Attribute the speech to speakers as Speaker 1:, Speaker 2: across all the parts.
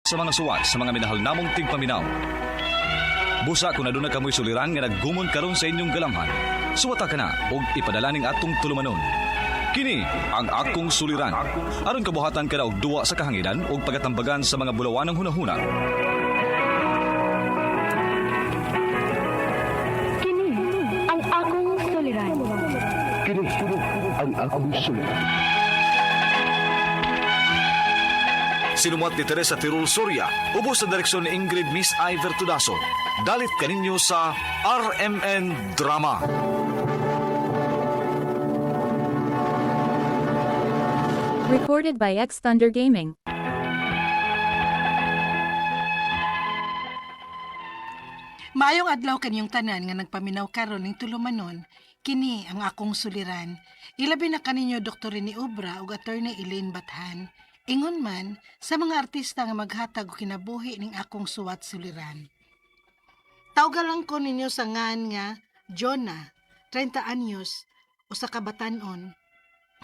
Speaker 1: Sa mga suwat sa mga minahal namong tigpaminaw. Busa kung aduna kamoy suliran nga naggumon karon sa inyong galamhan, suwata ka na og ipadala ning atong tulumanon. Kini ang akong suliran. Aron kabuhatan ka na og duwa sa kahanginan ug pagatambagan sa mga bulawanang hunahuna.
Speaker 2: Kini ang akong suliran.
Speaker 3: Kini ang akong suliran.
Speaker 1: Sinumuat ni Teresa Tirul Soria, ubos sa direksyon ni Ingrid Miss Iver Tudaso. Dalit kaninyo sa RMN Drama.
Speaker 4: Recorded by X Thunder Gaming.
Speaker 5: Maayong adlaw kanyong tanan nga nagpaminaw karon ning tulumanon, kini ang akong suliran. Ilabi na kaninyo Dr. Rene Obra ug Attorney Elaine Bathan. Ingon man sa mga artista nga maghatag og kinabuhi ning akong suwat suliran. Tawga lang ko ninyo sa ngan nga Jonah, 30 anyos, usa ka batan-on,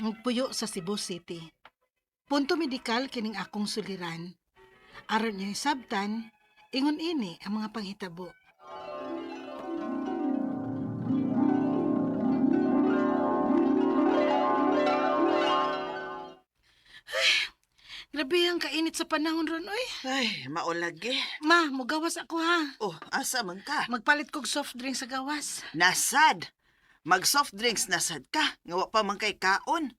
Speaker 5: nagpuyo sa Cebu City. Punto medikal kining akong suliran. Aron niyo hisabtan, ingon ini ang mga panghitabo. Grabe ang kainit sa panahon ron, oy.
Speaker 6: Ay, maulagi.
Speaker 5: Ma, mugawas ako ha.
Speaker 6: Oh, asa man ka?
Speaker 5: Magpalit kog soft drink sa gawas.
Speaker 6: Nasad. Mag soft drinks nasad ka. Nga wa pa man kay kaon.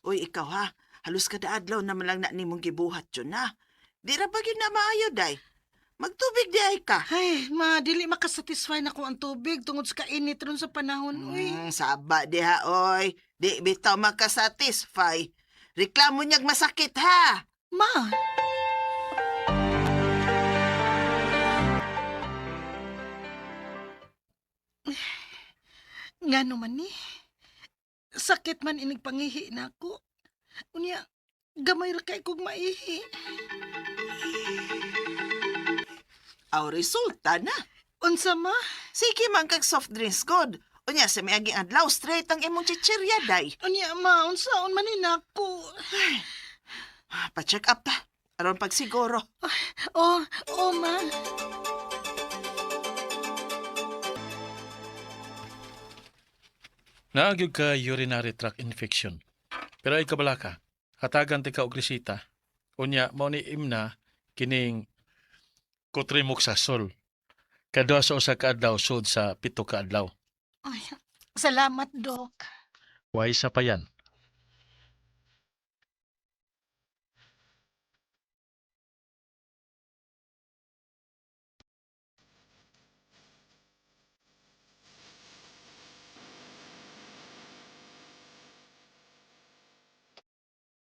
Speaker 6: Uy, ikaw ha. Halos kada adlaw naman lang na nimong gibuhat yun na. Di ra ba gyud na maayo day? Magtubig di ay ka.
Speaker 5: Ay, ma, dili makasatisfy na ko ang tubig tungod sa kainit ron sa panahon, uy.
Speaker 6: Saba diha oy. Di bitaw makasatisfy. Reklamo niyag masakit ha.
Speaker 5: Ma! Nga naman ni. Sakit man inig pangihi na ako. Unya, gamay ra kay kog maihi.
Speaker 6: Aw resulta na.
Speaker 5: Unsa ma?
Speaker 6: Sige man kag soft drinks good. Unya sa miaging adlaw straight ang imong chichirya day.
Speaker 5: Unya ma, unsaon man ni nako?
Speaker 6: Ah, pa-check up ta. Aron pagsiguro.
Speaker 5: Oh, oh ma.
Speaker 7: Naagyog ka urinary tract infection. Pero ay kabala ka, hatagan ti ka og resita. Unya, mao ni imna kining cotrimoxazole. Kadua sa usa ka adlaw sud sa 7 ka adlaw.
Speaker 5: Ay, salamat, Dok.
Speaker 7: Way sa pa yan.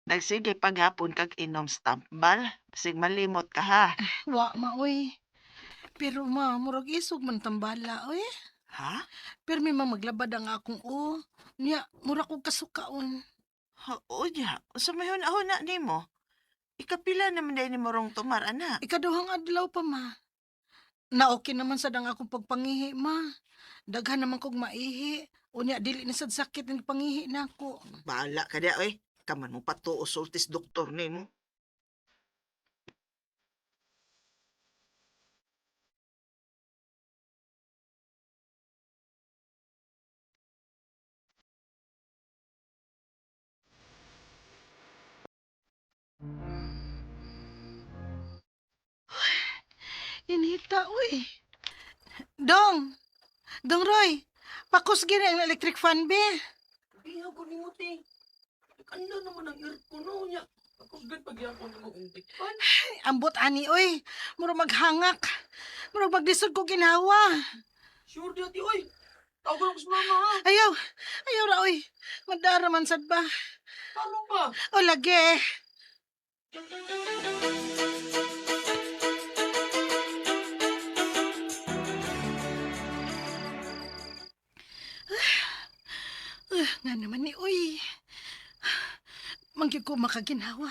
Speaker 6: Nagsige paghapon kag inom stampbal. Sig malimot ka ha.
Speaker 5: Wa ma, oy. Pero ma, murag isog man tambala, oy.
Speaker 6: Ha?
Speaker 5: Pero may maglabad ang akong o. Niya, mura kog kasukaon.
Speaker 6: Oo ya. Sa may na nimo. Ikapila naman dahil ni Morong tumar, ana.
Speaker 5: Ikaduhang adlaw pa, ma. Na okay naman sad ang akong pagpangihi, ma. Daghan naman kog maihi. Unya, dili na sad sakit ang pangihi nako.
Speaker 6: Bahala ka dia, oy. Kaman mo patuo sultis doktor nimo.
Speaker 5: Inita, uy. Dong! Dong Roy! Pakusgi na ang electric fan, be.
Speaker 8: Ihaw ko nimo te. Kanda naman ang aircon no nya. Akusgan pagyapon nimo ang tikpan.
Speaker 5: Ay, ambot ani, oy. Mura maghangak. Mura maglisod ko ginawa.
Speaker 8: Sure di ati oy. Tawag ko sa mama ha.
Speaker 5: Ayaw! Ayaw ra, oy. Madara man sad ba?
Speaker 8: Talo ba?
Speaker 5: O lagi. Ah, nga naman ni uy. Mangyud ko makaginhawa.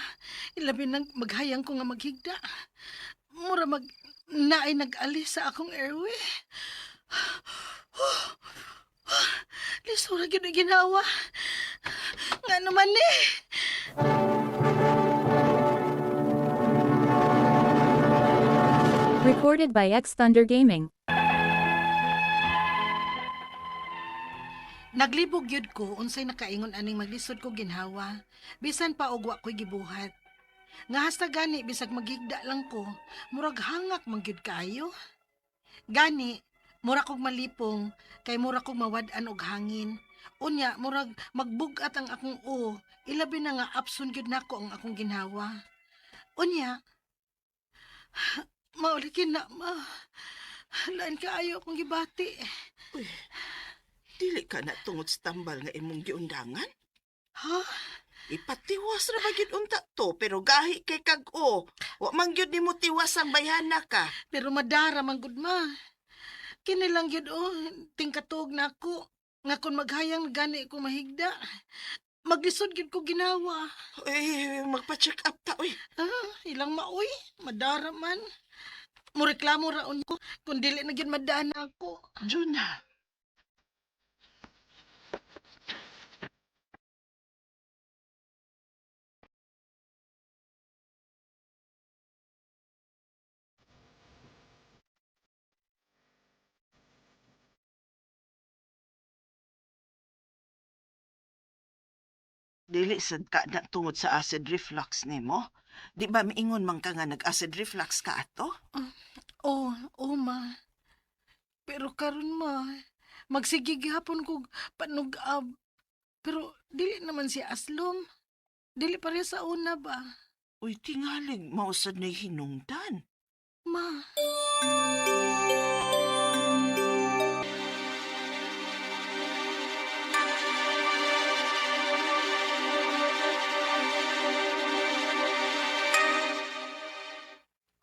Speaker 5: Ilabi nang maghayang ko nga maghigda. Mura mag naay nag-alis sa akong airway. Lisura gyud ang ginawa. Nga naman eh.
Speaker 4: Recorded by X Thunder Gaming.
Speaker 5: Naglibog gyud ko unsay nakaingon aning maglisod ko ginhawa. Bisan pa og wa ko'y gibuhat. Nga hasta gani bisag maghigda lang ko, murag hangak man gyud kaayo. Gani, mura kog malipong kay mura kog mawad-an og hangin. Unya murag magbug-at ang akong o, ilabi na nga apson gyud nako ang akong ginhawa. Unya, maulikin na ma. Lain kaayo akong gibati.
Speaker 6: Uy, dili ka na tungod sa tambal nga imong giundangan?
Speaker 5: Ha?
Speaker 6: Ipatiwas ra ba gyud unta to pero gahi kay kag-o. Wa man gyud nimo tiwas ang bayhana ka.
Speaker 5: Pero madara man gud ma. Kini lang gyud oh, tingkatuog na ako. Nga kung maghayang gani ko mahigda. Maglisod gyud ko ginawa.
Speaker 6: Eh, magpa-check up ta oy.
Speaker 5: Ah, ilang maoy, madara man. Mureklamo raon ko kung dili na gyud madaan ako.
Speaker 6: Juna. Dili sad ka na tungod sa acid reflux nimo. Di ba miingon man ka nga nag-acid reflux ka ato?
Speaker 5: Oh, oh ma. Pero karon ma, magsige gihapon kog panug-ab. Pero dili naman si Aslom. Dili pareha sa una ba?
Speaker 6: Uy, tingalig mausad na hinungdan.
Speaker 5: Ma.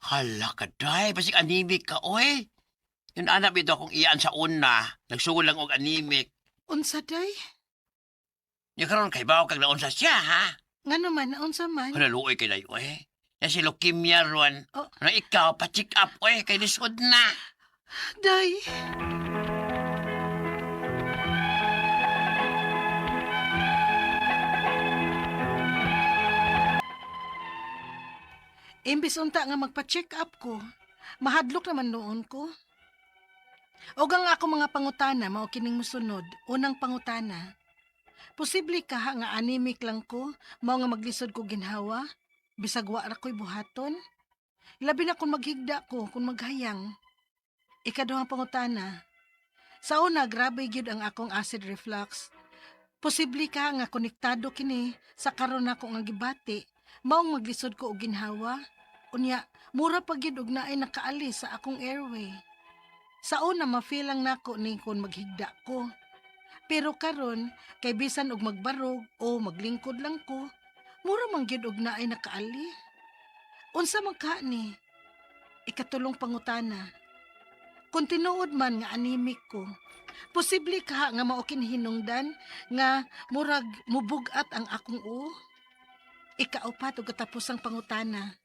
Speaker 8: Hala ka, day. Basig anemic ka, oy. Yung anak bitaw akong iyaan sa una, nagsugo lang og anemic.
Speaker 5: Unsa day?
Speaker 8: Nya karon kay bawo kag naunsa siya, ha?
Speaker 5: Nga naman, unsa man?
Speaker 8: Hala, luoy kay dayo, oy. Yan si leukemia ron.
Speaker 5: Oh.
Speaker 8: Ano ikaw, pa-check up, oy, kay lisod na.
Speaker 5: Day! Imbis unta nga magpa-check up ko, mahadlok naman noon ko. Og ang ako mga pangutana mao kining mosunod. Unang pangutana. Posible ka ha nga anemic lang ko, mao nga maglisod ko ginhawa, bisag wa ra ko'y buhaton. Labi na kung maghigda ko, kung maghayang. Ikaduhang pangutana. Sa una, grabe gyud ang akong acid reflux. Posible ka nga konektado kini sa karon nako nga gibati. Maong maglisod ko og ginhawa. Unya, mura pa gyud og naay nakaalis sa akong airway. Sa una, ma-feel lang nako ni kung maghigda ko. Pero karon, kay bisan og magbarog o maglingkod lang ko, mura man gyud og naay nakaali. Unsa man ka ni? Ikatulong pangutana. Kung tinuod man nga anemic ko, posible ka nga mao hinungdan nga murag mubugat ang akong uo. Ikaupat ug katapusang pangutana.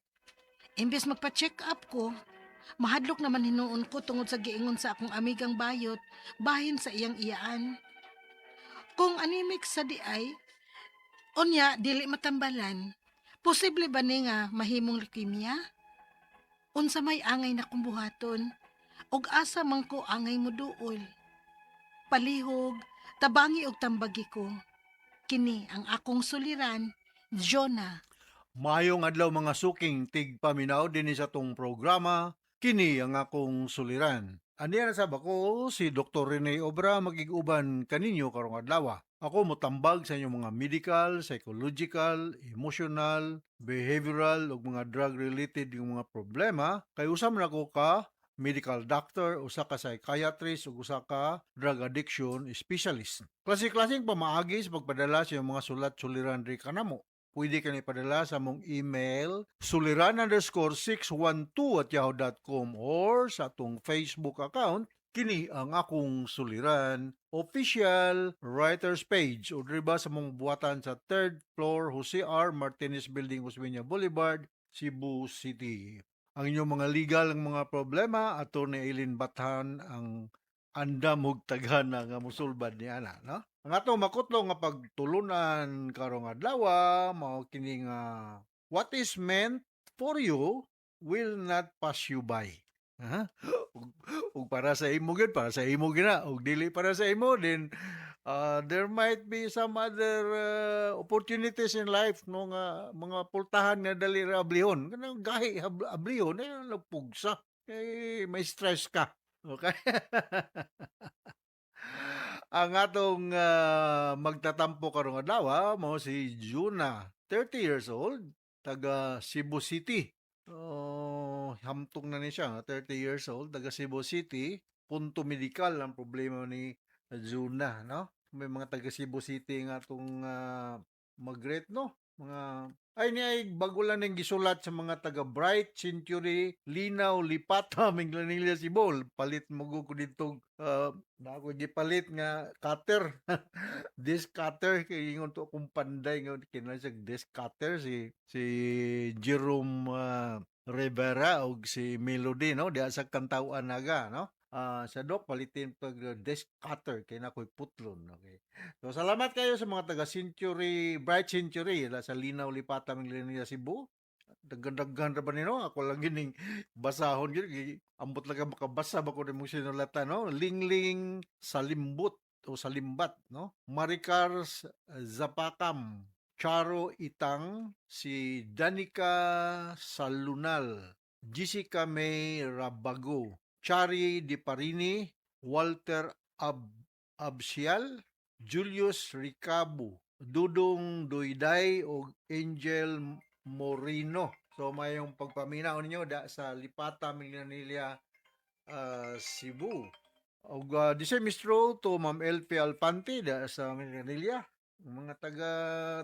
Speaker 5: Imbes magpa-check up ko, mahadlok naman hinuon ko tungod sa giingon sa akong amigang bayot bahin sa iyang iyaan. Kung anemic sa di ay, unya dili matambalan, posible ba ni nga mahimong leukemia? Unsa may angay na kong buhaton? Og asa man ko angay mo duol. Palihog, tabangi og tambagi ko. Kini ang akong suliran, Jonah.
Speaker 9: Maayong adlaw mga suking tigpaminaw dinhi sa tong programa kini ang akong suliran. Aniya na sab ako si Dr. Rene Obra magig-uban kaninyo karong adlaw. Ako motambag sa inyong mga medical, psychological, emotional, behavioral ug mga drug-related yung mga problema kay usa man ako ka medical doctor, usa ka psychiatrist ug usa ka drug addiction specialist. Klase-klaseng pamaagi sa pagpadala sa inyong mga sulat suliran diri kanamo. Pwede ka ipadala sa mong email suliran_612@yahoo.com or sa atong Facebook account kini ang akong suliran official writers page o diri ba sa mong buhatan sa third floor Jose R. Martinez Building, Osmeña Boulevard, Cebu City. Ang inyong mga legal ang mga problema, Attorney Eileen Bathan ang andam og taghana nga musulbad ni ana, no? Ang atong makutlo nga pagtulunan karong adlaw mao kini nga what is meant for you will not pass you by. Ha? Ug para sa imo gyud, para sa imo gyud na. Ug dili para sa imo, then there might be some other opportunities in life, no, nga mga pultahan nga dali ra ablihon. Kanang gahi ablihon eh nagpugsa. Eh may stress ka. Okay? Ang atong magtatampo karong adlaw mao si Juna, 30 years old, taga Cebu City. Oh, hamtong na ni siya, 30 years old, taga Cebu City. Punto medikal ang problema ni Juna, no? May mga taga Cebu City nga atong mag-greet, no? Mga ay ni ay bago lang ning gisulat sa mga taga Bright Century, Linaw, Lipata, Minglanilla, Cebu. Palit mo ko dito, na ako gipalit nga cutter. Disc cutter kay ingon to akong panday nga kinahanglan siya disc cutter, si si Jerome Rivera og si Melody, no, diha sa Kantawan Naga, no. Sa dok palitin pag disc cutter kay na ko'y putlon. Okay, so salamat kayo sa mga taga Century, Bright Century la sa Linaw, Lipata, Minglanilla, Cebu. Daghan-daghan ra ba nino, ako lang gining basahon gyud, ambot lang ka makabasa ba ko nimong sinulatan, no. Lingling Salimbot o Salimbat, no, Maricars Zapakam, Charo Itang, si Danica Salunal, Jessica May Rabago, Chari Di Parini, Walter Absial, Julius Ricabo, Dudong Duiday ug Angel Morino. So mayong pagpaminaw ninyo da sa Lipata, Minglanilla, Cebu. Og the same is true to Ma'am Elfie Alpante da sa Minglanilla. Mga taga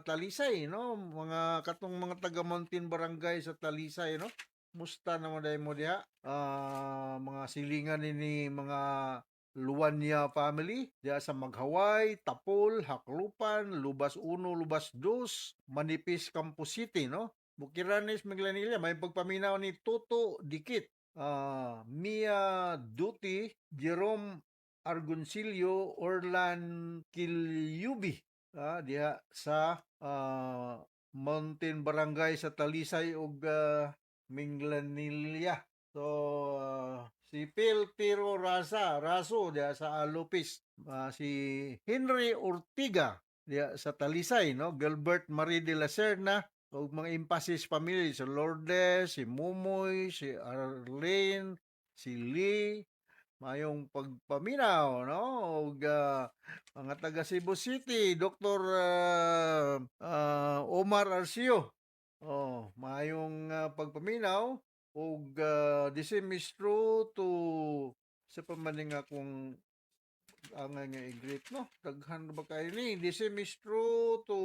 Speaker 9: Talisay, no? Mga katong mga taga Mountain Barangay sa Talisay, no? Musta naman dahil mo diha? Mga silingan ni mga Luwania family diha sa Maghaway, Tapol, Haklupan, Lubas 1, Lubas 2, Manipis, Campos City, no? Bukiranes, Minglanilla, may pagpaminaw ni Toto Dikit, Mia Duty, Jerome Argoncillo, Orlan Kilyubi, diha sa Mountain Barangay sa Talisay ug Minglanilla. So si Phil Tiro Rasa, Raso diha sa Alupis, si Henry Ortiga diha sa Talisay, no? Gilbert Marie de la Serna ug mga Impasis family, si Lourdes, si Mumoy, si Arlene, si Lee, mayong pagpaminaw, no? Ug mga taga Cebu City, Dr. Omar Arcio. Oh, mayong pagpaminaw ug the same is true to sa pamaning akong angay nga i-greet, no. Daghan ba kayo ni? The same is true to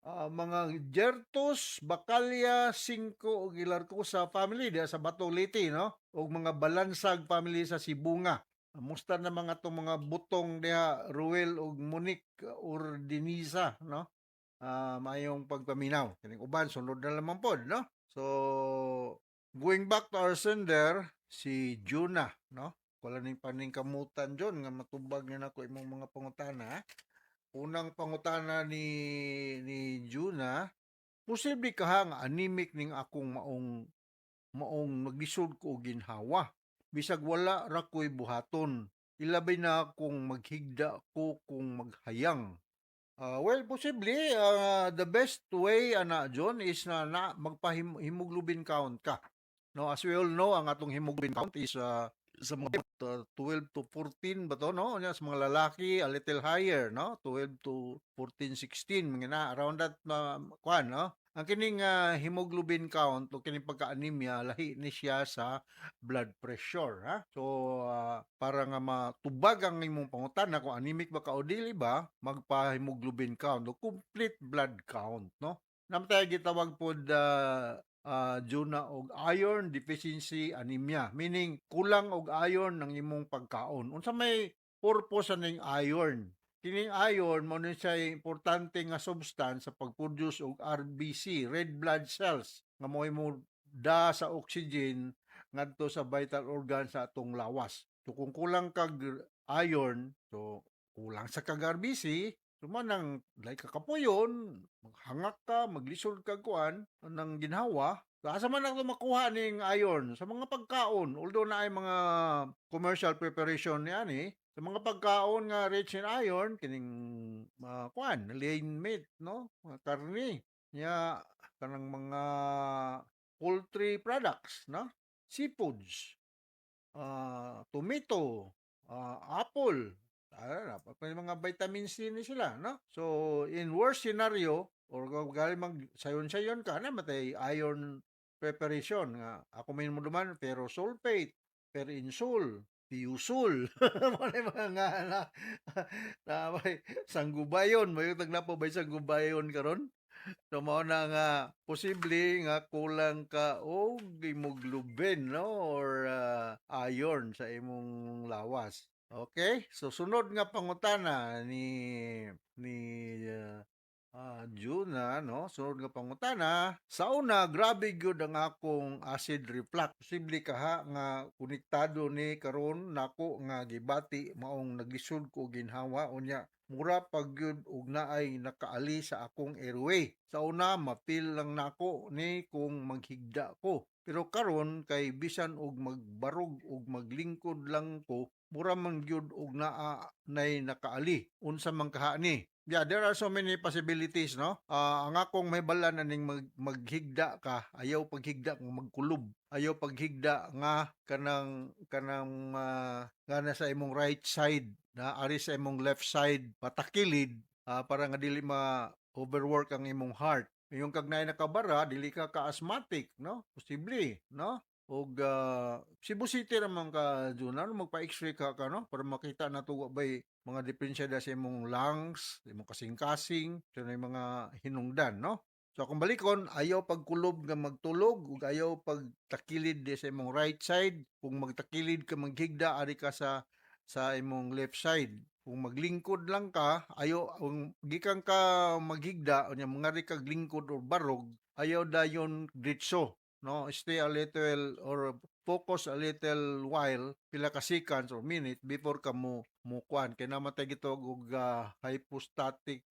Speaker 9: mga Jertos, Bacalya, Cinco ug Ilarcosa family diha sa Bato Leyte, no? Ug mga Balansag family sa Sibonga. Musta na mga tong mga butong diha, Ruel ug Monique Ordiniza, no? Maayong pagpaminaw. Kining uban sunod na lamang pod, no? So going back to our sender, si Juna, no? Wala ning paningkamutan John nga matubag ni nako imong mga pangutana. Unang pangutana ni Juna, posible kaha nga anemic ning akong maong maong naglisod ko og ginhawa. Bisag wala ra ko'y buhaton. Ilabi na kung maghigda ko, kung maghayang. Well, posible, the best way ana John is na magpa-hemoglobin count ka. No, as we all know, ang atong hemoglobin count is sa mga 12 to 14 ba to, no? Nya sa mga lalaki a little higher, no? 12 to 14, 16, mga na around that na kuan, no? Ang kining hemoglobin count o kining pagka-anemia, lahi ni siya sa blood pressure, ha? So para nga matubag ang imong pangutana kung anemic ba ka o dili ba, magpa-hemoglobin count o complete blood count, no? Namatay gitawag pod Juna og iron deficiency anemia, meaning kulang og iron ng imong pagkaon. Unsa may purpose aning iron? Kining iron mo ni siya importante nga substance sa pag-produce og RBC, red blood cells, nga mo mo da sa oxygen ngadto sa vital organ sa atong lawas. So kung kulang kag iron, so kulang sa kag RBC, So manang like kakapuyon, maghangak ka, maglisod ka kuan ng ginhawa. Asa man ako makuha ning iron? Sa mga pagkaon, although na ay mga commercial preparation ni ani, sa mga pagkaon nga rich in iron, kining kuan, lean meat, no? Mga karne. Nya kanang mga poultry products, no? Seafoods, tomato, apple, may mga vitamin C ni sila, no? So, in worst scenario, or kung galing mag sayon-sayon ka na matay iron preparation nga ako may duman ferrosulfate, ferinsul, Piusul. Mo na mga nga na, na may sanggubayon, may tagnapo bay sanggubayon karon. So mao na nga posible nga kulang ka og hemoglobin, no, or iron sa imong lawas. Okay? So sunod nga pangutana ni Juna, no? Sunod nga pangutana, sa una grabe gyud ang akong acid reflux. Posible kaha nga konektado ni karon nako nga gibati maong naglisod ko ginhawa, unya mura pag gyud og naay nakaali sa akong airway. Sa una mapil lang nako ni kung maghigda ko. Pero karon kay bisan og magbarog og maglingkod lang ko, mura man gyud og naa nay nakaali. Unsa man kaha ni? Yeah, there are so many possibilities, no? Ang akong may balan aning maghigda ka, ayaw paghigda kung magkulob. Ayaw paghigda nga kanang nga nasa imong right side, na ari sa imong left side patakilid, para nga dili ma overwork ang imong heart. Yung kag naay nakabara, dili ka ka-asthmatic, no? Posible, no? Og Cebu City raman ka, Juna, no? Magpa-x-ray ka ka, no? Para makita na to bay mga diferensya da sa imong lungs, imong kasing-kasing, sa yung mga hinungdan, no? So kung balikon, ayaw pagkulob nga magtulog ug ayaw pagtakilid di sa imong right side. Kung magtakilid ka maghigda, ari ka sa imong left side. Kung maglingkod lang ka, ayaw kung gikan ka maghigda unya mangari kag lingkod or barog, ayaw dayon diretso, no? Stay a little or focus a little while, pila ka seconds or minute before ka mo mo kuan kay namatay gitawag og hypostatic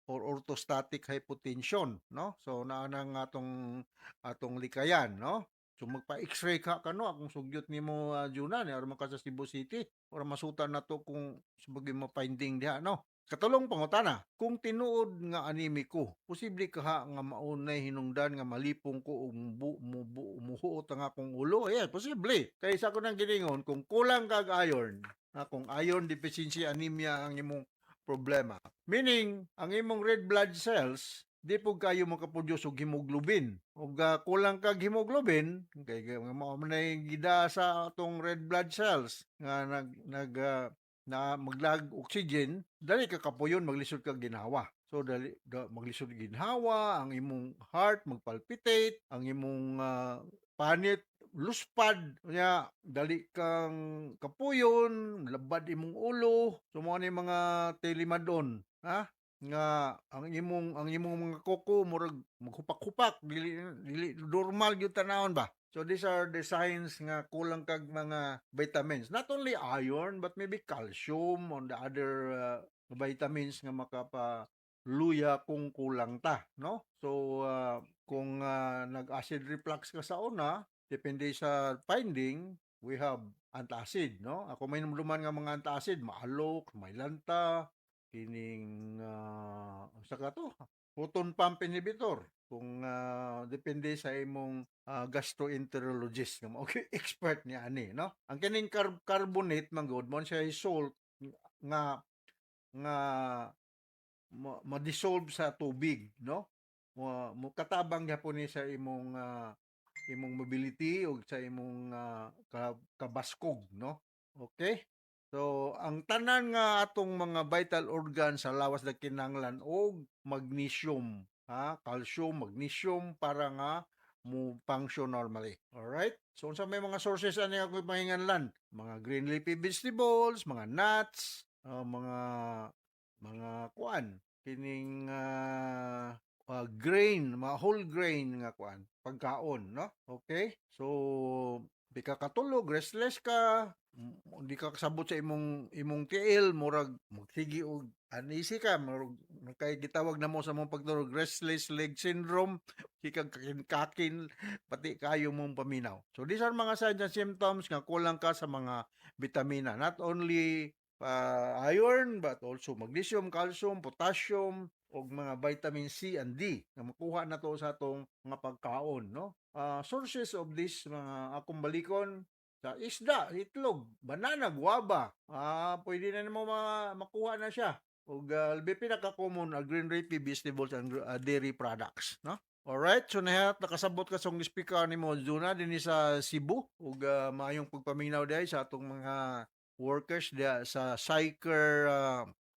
Speaker 9: or orthostatic hypotension, no? So naa na nga atong atong likayan, no? So magpa-x-ray ka kano akong sugyot nimo, Juna, ni aron man ka sa Cebu City para masutan nato kung sabagay mo finding diha, no? Katulong pangutana, kung tinuod nga anemic ko, posible kaha nga maunay hinungdan nga malipong ko ug muhuot ang akong ulo? Yeah, posible. Kay sa ako nang giningon, kung kulang kag iron, na kung iron deficiency anemia ang imong problema. Meaning, ang imong red blood cells di pud kayo makaproduce og hemoglobin. Ug kulang kag hemoglobin kay mao man nay gida sa atong red blood cells nga nag nag na maglag oxygen, dali ka kapuyon, maglisod kag ginhawa. So dali da, maglisod ginhawa, ang imong heart magpalpitate, ang imong panit luspad, nya dali kang kapuyon, labad imong ulo. So mao ni mga tilimadon, ha? Nga ang imong mga kuko murag maghupak-hupak, dili dili normal gyud tanawon ba. So these are the signs nga kulang kag mga vitamins. Not only iron but maybe calcium on the other vitamins nga makapa luya kung kulang ta, no? So kung nag-acid reflux ka sa una, depende sa finding, we have antacid, no? Ako may duman nga mga antacid, Maalox, Mylanta, kining sa ka to, proton pump inhibitor. Kung depende sa imong gastroenterologist nga mao expert ni ani, no? Ang kining carbonate man gud mo siya salt nga nga ma-dissolve sa tubig, no? Mo katabang gyapon ni sa imong imong mobility o sa imong kabaskog, no? Okay? So, ang tanan nga atong mga vital organ sa lawas nagkinahanglan og magnesium, ha? Calcium, magnesium para nga mo function normally. Alright? So, unsa may mga sources ani ako mahinganlan? Mga green leafy vegetables, mga nuts, mga mga kuan, kining grain, mga whole grain nga kuan, pagkaon, no? Okay? So, Di ka katulog, restless ka, di ka kasabot sa imong tiil, murag magsige og uneasy ka, murag kay gitawag namo sa mong pagturog restless leg syndrome, hikag kakin pati kayo mong paminaw. So these are mga signs and symptoms nga kulang ka sa mga bitamina. Not only iron but also magnesium, calcium, potassium ug mga vitamin C and D nga makuha na to sa atong mga pagkaon, no? Sources of this, mga akong balikon, sa isda, itlog, banana, guava. Pwede na nimo makuha na siya. Ug labi pinaka-common green leafy vegetables and dairy products, no? Alright, so nahat nakasabot ka sa speaker nimo Zuna dinhi sa Cebu ug maayong pagpaminaw diay sa atong mga workers diya sa Syker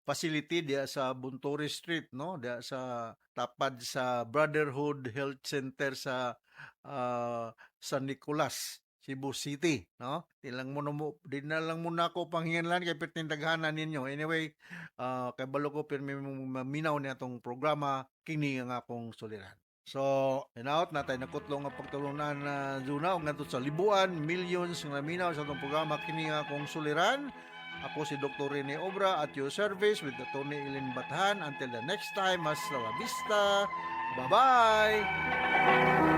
Speaker 9: facility diya sa Bunturi Street, no, diya sa tapad sa Brotherhood Health Center sa San Nicolas, Cebu City, no? Di lang mo mo di na lang muna ako panghinganlan kay perting daghanan ninyo. Anyway, kay balo ko pirmi mo maminaw ni atong programa, kini ang akong suliran. So, hinaot natay nakutlo nga pagtulunan na Zuna ug ngadto sa Libuan, millions nga naminaw sa atong programa, kini ang akong suliran. Ako si Dr. Rene Obra at your service with Atty. Eileen Bathan. Until the next time, hasta la vista. Bye-bye!